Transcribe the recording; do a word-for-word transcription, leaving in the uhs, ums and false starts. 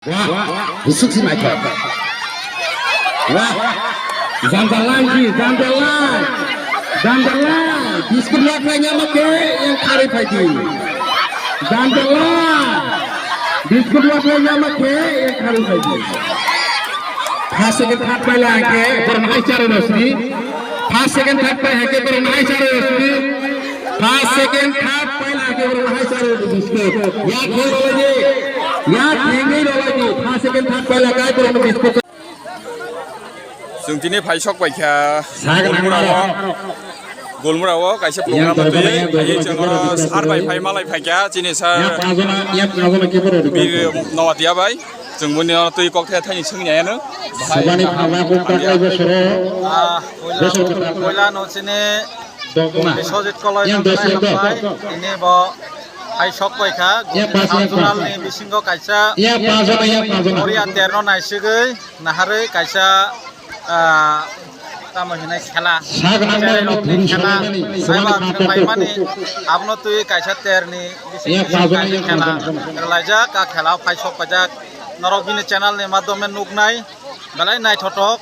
Wah, busuk si naikha. Wah, jam jalai si, jam jalai. Jam jalai. Biskut wah khlai nyama khe, yang khari phai di. Jam jalai. Biskut wah khlai nyama khe, yang khari phai di. First, second, third paila khe, borok hai charo rosni. First, second, third paila khe, borok hai charo rosni. First, second, third paila khe, borok hai charo rosni. Ya khe lolai di. Ya thengwi lolai di. First, second, third paila khe, borok biskut. Chwng tini phai sok pai kha. Golmura o, Golmura o kaisa program twi, phai chwng oro sar bai phai malai phai kha, chini sar Bir Nowatia bai. Chwng boni oro twi kok thai thani swngni ayano. Sabani phala kok takai bosoro. Ah, Bosor kwtal. Poila no chini Biswajit Koloi no hambai. Tini bo phai sok pai kha. Sub zonal ni bisingo kaisa Oria ter no naisigwi naharwi kaisa, ah, tamo hinai khela. Cherry rok ni khela. Saiba khe paimani abono twi kaisa ter ni bisingo kaisa khela. Laijak a khela phai sok paijak. Norok bini channel ni madhyome nuknai. Belai naithothok.